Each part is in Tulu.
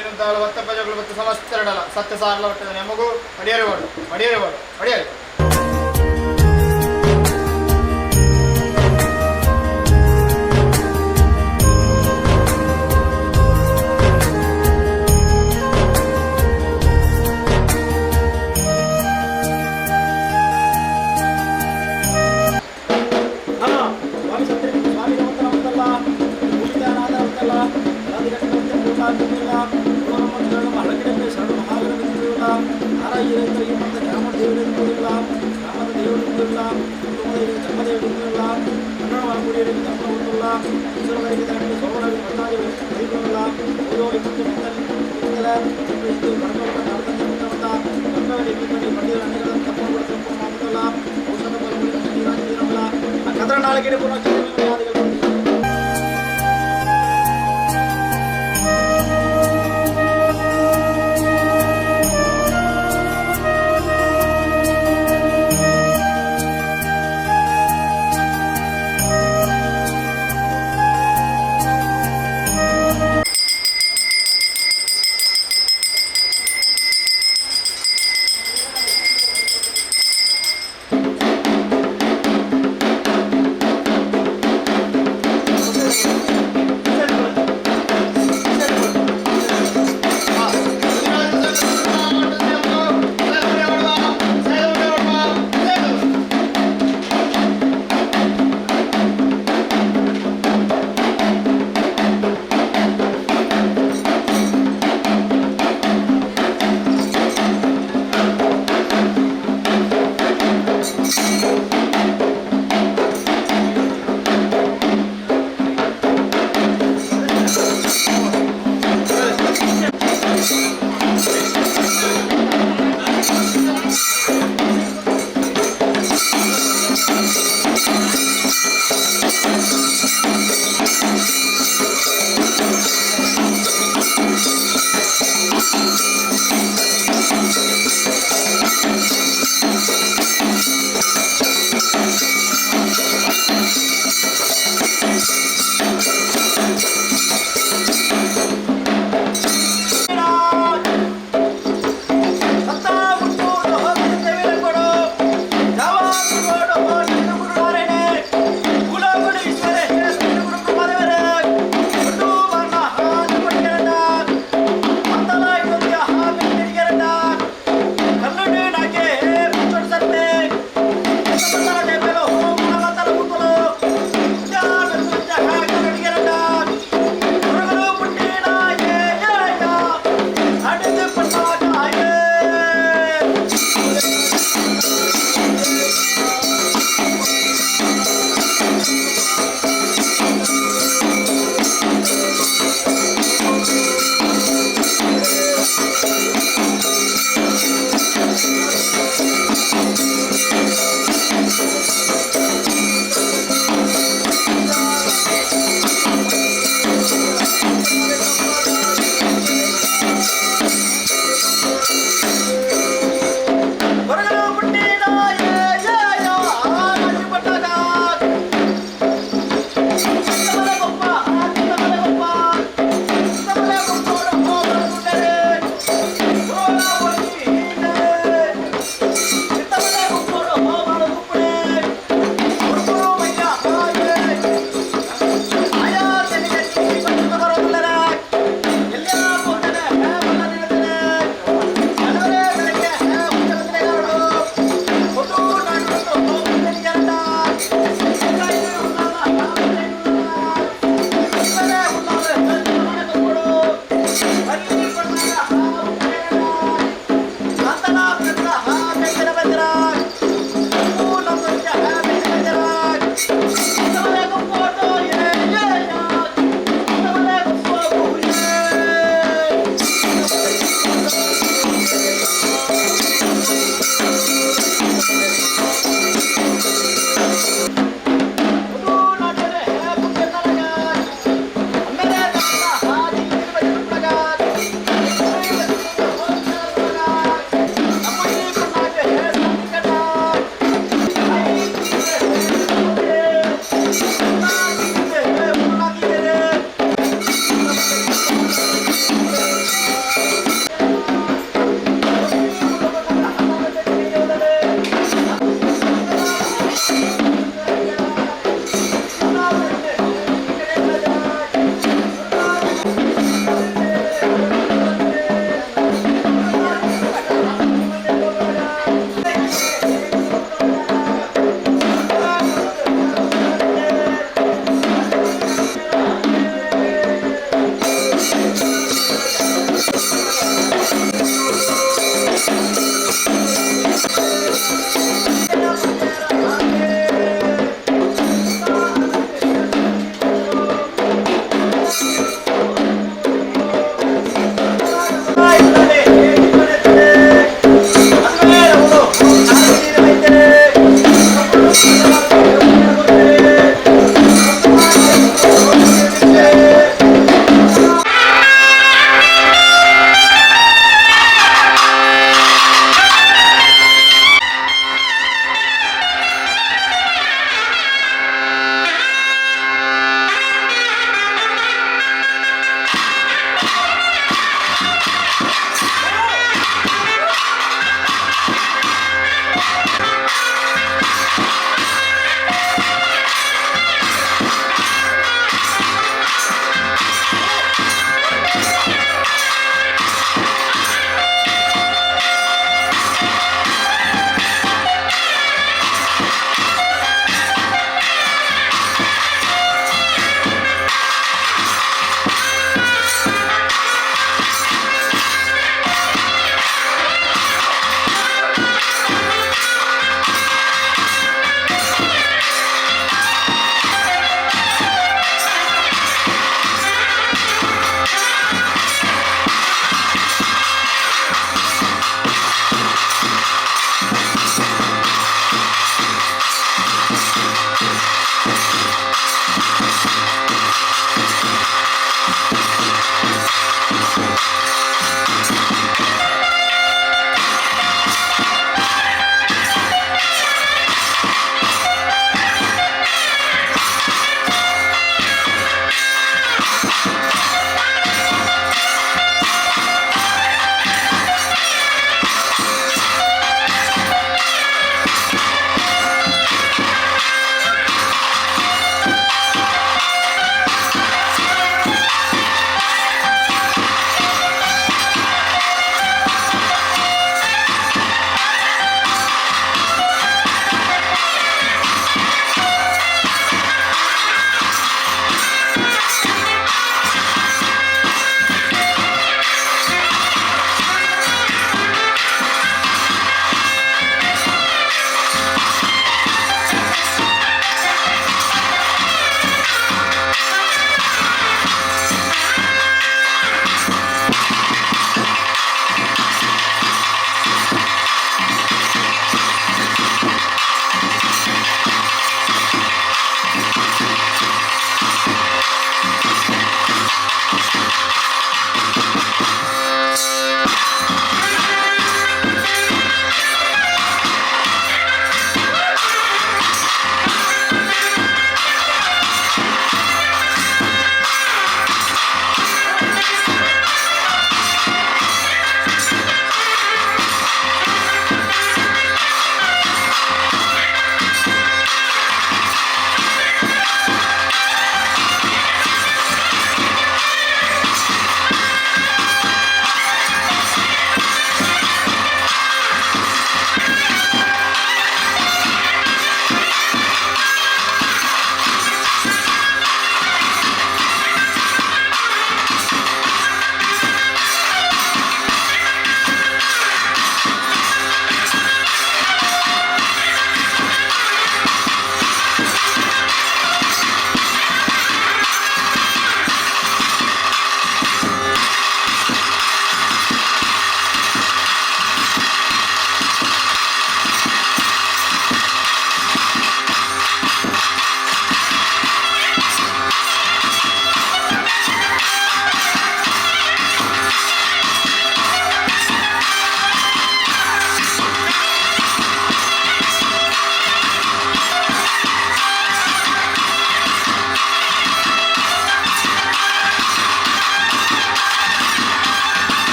ಒತ್ತ ಸಮಸ್ತ ಸತ್ಯ ಸಾರಲ ಒಟ್ಟದ ನಮಗೂ ಒಡೆಯರವಾಡು ಒಡೆಯರವಾಡು ಒಡೆಯರು.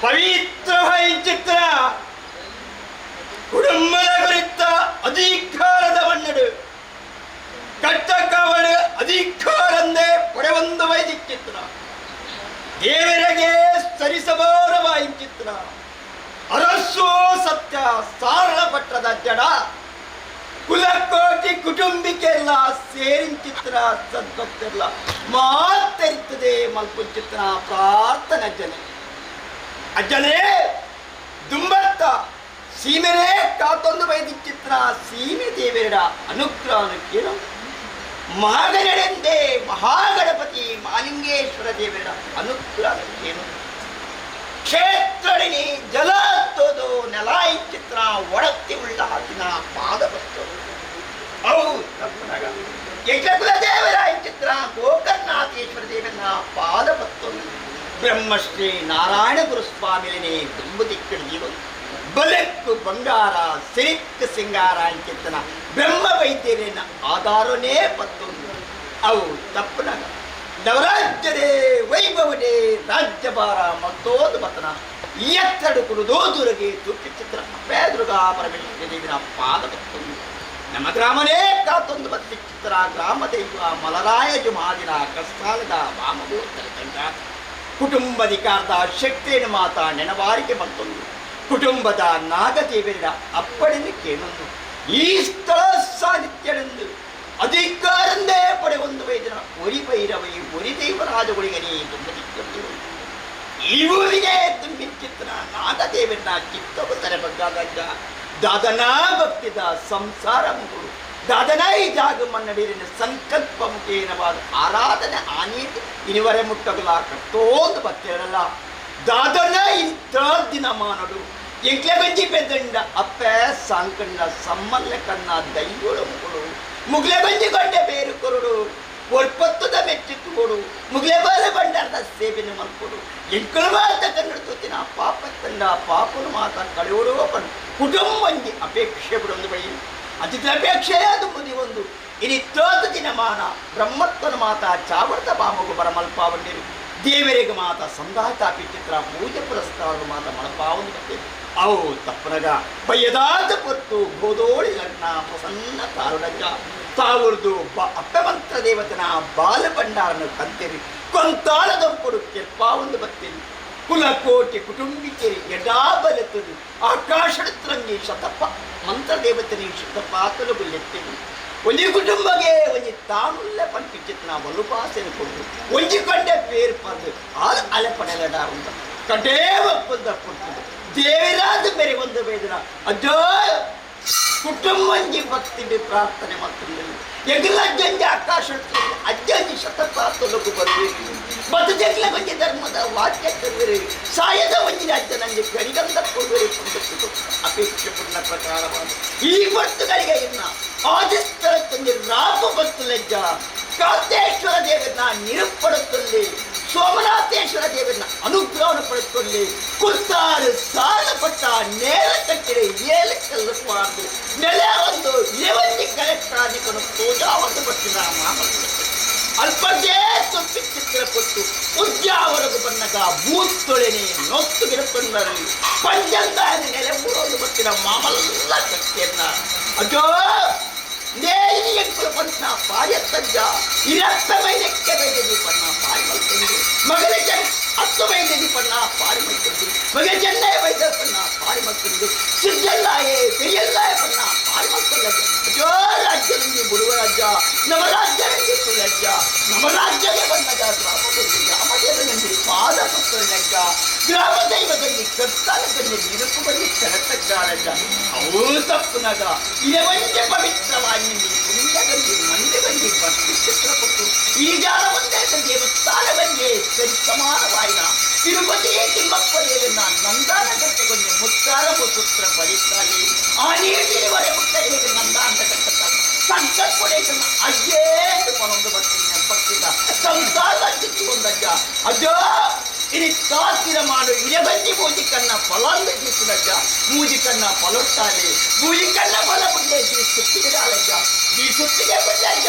ಪವಿತ್ರ ಚಿತ್ರ ಕುಟುಂಬದ ಕುರಿತ ಅಧಿಕಾರದ ಮನ್ನಡು ಕಟ್ಟಕವಳು ಅಧಿಕಾರಂದೇ ಪಡೆವೊಂದು ವೈದಿಕ್ಕಿತ್ರ ದೇವರಿಗೆ ಸರಿಸಮಾನವಾಯಿಂಚಿತ್ರ ಅರಸೋ ಸತ್ಯ ಸಾರಳ ಪಟ್ಟದ ಜಡ ಕುಲಕೋಟಿ ಕುಟುಂಬಿಕೆಲ್ಲ ಸೇರಿಂಚಿತ್ರ ಸದ್ಭಕ್ತೆಲ್ಲ ಮಾತರಿತ್ತದೆ ಮಲ್ಪುಂಚಿತ್ರ ಪ್ರಾರ್ಥನೆ ಅಜ್ಜನೆ ಅಜ್ಜನೇ ದುಂಬತ್ತ ಸೀಮೆನೇ ಕಾತೊಂದು ಬೈದಿಚ್ಚಿತ್ರ ಸೀಮೆ ದೇವರ ಅನುಗ್ರಹನ ಕೇಳು ಮಹಾಗಣೆಂದೇ ಮಹಾಗಣಪತಿ ಮಾಲಿಂಗೇಶ್ವರ ದೇವರ ಅನುಗ್ರಹ ಕೇಳು ಕ್ಷೇತ್ರಡಿನಿ ಜಲ ತೋದು ನೆಲಾಯಿ ಚಿತ್ರ ಒಡತ್ತಿ ಉಳ್ಳ ಹಾಕಿನ ಪಾದ ಬತ್ತು ಅವು ತಪ್ಪನಾಗ ಯಜ್ಞಕುಲ ದೇವರ ಚಿತ್ರ ಗೋಕರ್ಣಾಥೇಶ್ವರ ದೇವನ ಪಾದ ಬತ್ತು ಬ್ರಹ್ಮಶ್ರೀ ನಾರಾಯಣ ಗುರುಸ್ವಾಮಿನೇ ತುಂಬು ದಿಕ್ಕಿಡಿದೀವು ಬಲಕ್ಕು ಬಂಗಾರ ಸಿರಿಕ್ಕು ಸಿಂಗಾರ ಅಂಚಿತ್ತನ ಬ್ರಹ್ಮ ವೈದ್ಯರೇನ ಆಧಾರನೇ ಪತ್ತೊಂದು ಅವು ತಪ್ಪನಾಗ ನವರಾಜ್ಯದೇ ವೈಭವನೇ ರಾಜ್ಯಭಾರ ಮತ್ತೋದು ಬತನ ಎತ್ತಡು ಕುರುದೋ ದುರಗೆ ತುಟ್ಟಿ ಚಿತ್ರ ಅಪ್ಪೇ ದುರ್ಗಾ ಪರಮೇಶ್ವರಿ ದೇವಿನ ಪಾದ ಬತ್ತೊಂದು ನಮ್ಮ ಗ್ರಾಮನೇ ಕಾತೊಂದು ಬತ್ತಿ ಚಿತ್ರ ಗ್ರಾಮ ದೈವ ಮಲರಾಯ ಜುಮಾದಿನ ಕಸ್ತಾಲದ ವಾಮಗೂರ್ತಲ ತಂಡ ಕುಟುಂಬಧಿಕಾರದ ಶಕ್ತಿಯನ್ನು ಮಾತ ನೆನವಾರಿಗೆ ಬಂತೊಂದು ಕುಟುಂಬದ ನಾಗದೇವರ ಅಪ್ಪಣೆಯನ್ನು ಕೇಳೊಂದು ಈ ಸ್ಥಳ ಸಾಹಿತ್ಯಳೆಂದು ಅಧಿಕಾರಂದೇ ಪಡೆಯೊಂದು ವೈದ್ಯನ ಒರಿ ಭೈರವೈ ಒರಿ ದೇವರಾಜಗಳಿಗೆ ತುಂಬಿ ಈ ಊರಿಗೆ ತುಂಬಿಚಿತ್ರ ನಾಗದೇವನ ಚಿತ್ತವು ತರಬಗ್ಗಾದ ದಾದನಾ ಭಕ್ತಿದ ಸಂಸಾರ ಮುಗುಳು ದಾದನೈ ಜಾಗ ಮನ್ನಡಿರಿನ ಸಂಕಲ್ಪ ಮುಖೇನವಾದ ಆರಾಧನೆ ಆನೀತಿ ಇನಿವರೆ ಮುಟ್ಟಗಲ ಕಟ್ಟೋದು ಬತ್ತಿರಲ್ಲ ದಾದನ ಇಂಥ ದಿನ ಮಾನಡು ಎಂಕ್ಲೆ ಬಂಜಿ ಪೆದ್ದಂಡ ಅಪ್ಪೆ ಸಾಂಕಣ್ಣ ಸಮ್ಮಲ್ಲ ಕಣ್ಣ ದೈವಳು ಮುಗುಳು ಮುಗ್ಲೆ ಬಂಜಿ ಕೊಂಡೆ ಬೇರು ಕೊರಡು ಒಲ್ಪತ್ತದ ಮೆಚ್ಚಿತ್ತುಕೊಡು ಮುಗ್ಲೆ ಬಾಲ ಬಂಡಾರದ ಸೇವೆನ ಮಲ್ಕೊಡು ಎಂಕಲು ಮಾತ ಕನ್ನಡ ತೂತಿನ ಪಾಪ ತಂಡ ಪಾಪನು ಮಾತ ಕಳೆಯೋಡುವ ಪಂಡು ಕುಟುಂಬಂಜಿ ಅಪೇಕ್ಷೆ ಬಿಡೊಂದು ಬಳಿ ಅತಿಥಿ ಅಪೇಕ್ಷೆ ಅದು ಮುದಿ ಒಂದು ಇನಿ ತೋತ ದಿನಮಾನ ಬ್ರಹ್ಮತ್ವನ ಮಾತ ಚಾವರ್ತ ಬಾಮಗು ಬರಮಲ್ಪಾವಂಡಿರು ದೇವರಿಗೆ ಮಾತ ಸಂದಾತಾಪಿ ಚಿತ್ರ ಪೂಜೆ ಪುರಸ್ಕಾರ ಮಾತ ಮಳಪಾವಂದು ಬರ್ತೇವೆ ಅವು ತಪ್ಪನಗ ಬಯ್ಯದಾದ ಪೊತ್ತು ಗೋದೋಳಿ ಲಗ್ನ ಪ್ರಸನ್ನ ತಾರುಣಜ ತಾವುರ್ದು ಅಪ್ಪಮಂತ್ರ ದೇವತನ ಬಾಲಭಂಡಾರನ್ನು ಕಂತಿರಿ ಕೊಂತಾಳದಂಪಡು ಕೆರ್ಪಾವೊಂದು ಬತ್ತೇನೆ ಕುಲಕೋಟಿ ಕುಟುಂಬಿಕೆರಿ ಎಡಾಬಲತದು ಆಕಾಶಡತ್ರಂಗಿ ಶತಪ ಮಂತ್ರದೇವತನಿ ಶತಪಾತಲು ಗುಲ್ಲೆತ್ತೇನೆ ಒಂಜಿ ಕುಟುಂಬಗೆ ಒಂಜಿ ತಾನುಲ್ಲ ಪಂಪಿಚಿತ್ನ ವಲುಪಾಸೆನ ಕೊಡು ಒಂಜಿ ಕಂಡೆ ಪೇರು ಪಂದು ಆಲ್ ಅಲೆ ಪಡೆಲಡ ಉಂದ ಕಡೇ ಒಪ್ಪಂದ ಕೊಡ್ತದೆ ದೇವರಾದ ಬೇರೆ ಒಂದು ಬೇದನ ಅಜೋ ಕುಟುಂಬಂಜಿ ಭಕ್ತಿ ಪ್ರಾರ್ಥನೆ ಮಾಡ್ತದೆ ಎಗಲ ಅಜ್ಜಂಜಿ ಆಕಾಶ ಅಜ್ಜಂಜಿ ಶತಪಾತಲುಗು ಬರಬೇಕು ಬದು ಜಗ್ಲ ಒಂಜಿ ಧರ್ಮದ ವಾಕ್ಯ ಕರುವಿರಿ ಸಾಯದ ಒಂಜಿ ಅಜ್ಜನಂಜಿ ಕರಿಗಂಧ ಕೊಡುವಿರಿ ಅಪೇಕ್ಷೆ ಪುಣ್ಯ ಪ್ರಕಾರವಾದ ಈ ಭಕ್ತಗಳಿಗೆ ಇನ್ನ ಆದಿಸ್ಥಳತ್ತೊಂದು ರಾಪು ಭಕ್ತಲಜ್ಜ ಕಾಂತೇಶ್ವರ ದೇವರನ್ನ ನಿರುಪಡುತ್ತಲ್ಲಿ ಸೋಮನಾಥೇಶ್ವರ ದೇವರನ್ನ ಅನುಗ್ರಹವನ್ನು ಪಡೆದುಕೊಳ್ಳಿ ಕುರ್ತಾರು ಸಾಲಪಟ್ಟ ನೇರ ಕಟ್ಟಿರೆ ಏಳು ಕಲ್ಲು ಮಾಡಿದ್ರು ನೆಲೆ ಒಂದು ಏವಂಜಿ ಕಲೆಕ್ಟ್ರಾನಿಕನು ಪೂಜಾ ಒಂದು ಪಟ್ಟಿನ ಮಾಮೂಲು ಅಲ್ಪದೇ ತೊಪ್ಪಿ ಚಿತ್ರ ಕೊಟ್ಟು ಉದ್ಯಾವರೆಗೂ ಬಂದಾಗ ಬೂತ್ತೊಳೆನೆ ನೊತ್ತು ಗಿಡಕೊಂಡರು ಪಂಜಂದಾಯ ನೆಲೆ ಊರೊಂದು ಬತ್ತಿನ ಮಾಮಲ್ಲ ಶಕ್ತಿಯನ್ನ ಅಜೋ ನೇಯಿಯಂಕುಲು ಪಂಚ ಪಾಯತ್ತಜ್ಜ ಇರತ್ತ ಮೈನಕ್ಕೆ ಬೈದದಿ ಪಣ್ಣ ಪಾರಿ ಮಲ್ತಂದು ಮಗನ ಜನ ಹತ್ತು ಮೈದದಿ ಪಣ್ಣ ಪಾರಿ ಮಲ್ತಂದು ಮಗ ಚೆನ್ನೈ ವೈದ್ಯ ಪಣ್ಣ ಪಾರಿ ಮಲ್ತಂದು ಸಿದ್ದಲ್ಲಾಯೇ ಪೆರಿಯಲ್ಲಾಯ ಪಣ್ಣ ಪಾರಿ ಮಲ್ತಲ್ಲ ಅಜೋ ರಾಜ್ಯದಲ್ಲಿ ಬುಡುವ ರಾಜ್ಯ ನವರಾಜ್ಯದಲ್ಲಿ ಸುಲಜ್ಜ ನವರಾಜ್ಯಕ್ಕೆ ಬಂದಾಗ ಗ್ರಾಮದಲ್ಲಿ ಗ್ರಾಮದೇವನಲ್ಲಿ ಪಾದ ಪುತ್ರನಜ್ಜ ಗ್ರಾಮ ದೈವದಲ್ಲಿ ಕರ್ತಾಲದಲ್ಲಿ ನಿರುಪುವಲ್ಲಿ ಕರತಜ್ಜಾರಜ್ಜ ಅವು ತಪ್ಪುನಗ ಇರವಂಜ ಪವಿತ್ರವಾಗಿ ಪುಣ್ಯದಲ್ಲಿ ಮಂದಿ ಬಂದಿ ಭಕ್ತಿ ಚಿತ್ರ ಕೊಟ್ಟು ಈ ಜಾಲ ಒಂದೇ ದೇವಸ್ಥಾನವನ್ನೇ ಸರಿ ಸಮಾನವಾಯಿನ ತಿರುಪತಿಯೇ ತಿಮ್ಮಪ್ಪ ದೇವನ ನಂದಾನ ಕಟ್ಟೆಗೊಂದು ಮುತ್ತಾರ ಪುತ್ರ ಬಲಿತಾನೆ ಆ ನೀರಿವರೆ ಮುತ್ತ ಹೇಗೆ ನಂದಾಂತ ಕಟ್ಟುತ್ತಾರೆ ಸಂಕಲ್ಪಡೇಶನ ಅಜ್ಜೇಂದು ಪನೊಂದು ಬರ್ತೀನಿ ಭಕ್ತಿದ ಸಂಸಾರ ಚಿತ್ತುಕೊಂಡಜ್ಜ ಅಜ್ಜೋ ಇನಿ ಕಾಸಿನ ಮಾಡು ಇರಬಂಜಿ ಮೂಜಿ ಕಣ್ಣ ಫಲಾಂದು ಗೀಸುನಜ್ಜ ಮೂಜಿ ಕಣ್ಣ ಫಲೊಟ್ಟಾಲೆ ಮೂಜಿ ಕಣ್ಣ ಫಲ ಮುಂದೆ ಜೀ ಸುತ್ತಿಗೆ ಅಲಜ್ಜ ಜೀ ಸುತ್ತಿಗೆ ಬಂದಜ್ಜ